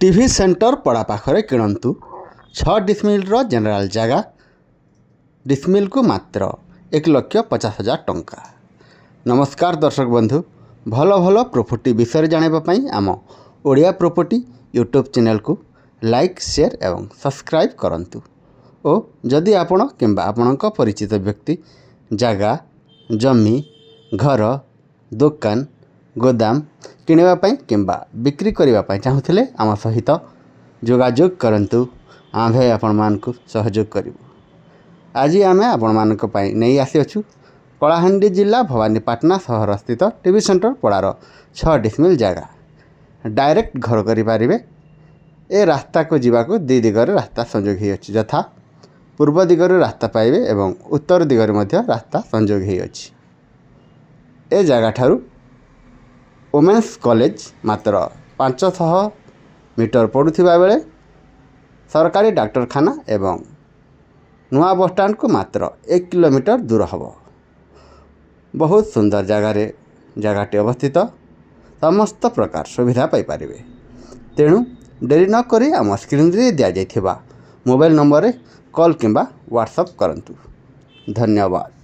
TV centre ପଡ଼ା ପାଖରେ କିଣନ୍ତୁ 6 ଡିସମିଲ୍ର ଜେନେରାଲ୍ ଜାଗା, ଡିସମିଲ୍କୁ ମାତ୍ର 1,50,000 ଟଙ୍କା। ନମସ୍କାର ଦର୍ଶକ ବନ୍ଧୁ, ଭଲ ଭଲ ପ୍ରପର୍ଟି ବିଷୟରେ ଜାଣିବା ପାଇଁ ଆମ ଓଡ଼ିଆ ପ୍ରପର୍ଟି ୟୁଟ୍ୟୁବ୍ ଚ୍ୟାନେଲ୍କୁ ଲାଇକ୍, ସେୟାର ଏବଂ ସବସ୍କ୍ରାଇବ୍ କରନ୍ତୁ ଓ ଯଦି ଆପଣ କିମ୍ବା ଆପଣଙ୍କ ପରିଚିତ ବ୍ୟକ୍ତି ଜାଗା, ଜମି, ଘର, ଦୋକାନ, ଗୋଦାମ କିଣିବା ପାଇଁ କିମ୍ବା ବିକ୍ରି କରିବା ପାଇଁ ଚାହୁଁଥିଲେ ଆମ ସହିତ ଯୋଗାଯୋଗ କରନ୍ତୁ। ଆମ୍ଭେ ଆପଣମାନଙ୍କୁ ସହଯୋଗ କରିବୁ। ଆଜି ଆମେ ଆପଣମାନଙ୍କ ପାଇଁ ନେଇ ଆସିଅଛୁ କଳାହାଣ୍ଡି ଜିଲ୍ଲା ଭବାନୀପାଟଣା ସହରସ୍ଥିତ ଟିଭି ସେଣ୍ଟର ପଡ଼ାର 6 ଡିସମିଲ୍ ଜାଗା। ଡାଇରେକ୍ଟ ଘର କରିପାରିବେ। ଏ ରାସ୍ତାକୁ ଯିବାକୁ ଦୁଇ ଦିଗରେ ରାସ୍ତା ସଂଯୋଗ ହୋଇଅଛି, ଯଥା ପୂର୍ବ ଦିଗରୁ ରାସ୍ତା ପାଇବେ ଏବଂ ଉତ୍ତର ଦିଗରେ ମଧ୍ୟ ରାସ୍ତା ସଂଯୋଗ ହୋଇଅଛି। ଏ ଜାଗାଠାରୁ ଓମେନ୍ସ କଲେଜ ମାତ୍ର 500 ମିଟର ପଡ଼ୁଥିବା ବେଳେ ସରକାରୀ ଡାକ୍ତରଖାନା ଏବଂ ନୂଆ ବସଷ୍ଟାଣ୍ଡକୁ ମାତ୍ର 1 କିଲୋମିଟର ଦୂର ହେବ। ବହୁତ ସୁନ୍ଦର ଜାଗାରେ ଜାଗାଟି ଅବସ୍ଥିତ। ସମସ୍ତ ପ୍ରକାର ସୁବିଧା ପାଇପାରିବେ। ତେଣୁ ଡେରି ନକରି ଆମ ସ୍କ୍ରିନ୍ରେ ଦିଆଯାଇଥିବା ମୋବାଇଲ୍ ନମ୍ବରରେ କଲ୍ କିମ୍ବା ହ୍ୱାଟ୍ସଅପ୍ କରନ୍ତୁ। ଧନ୍ୟବାଦ।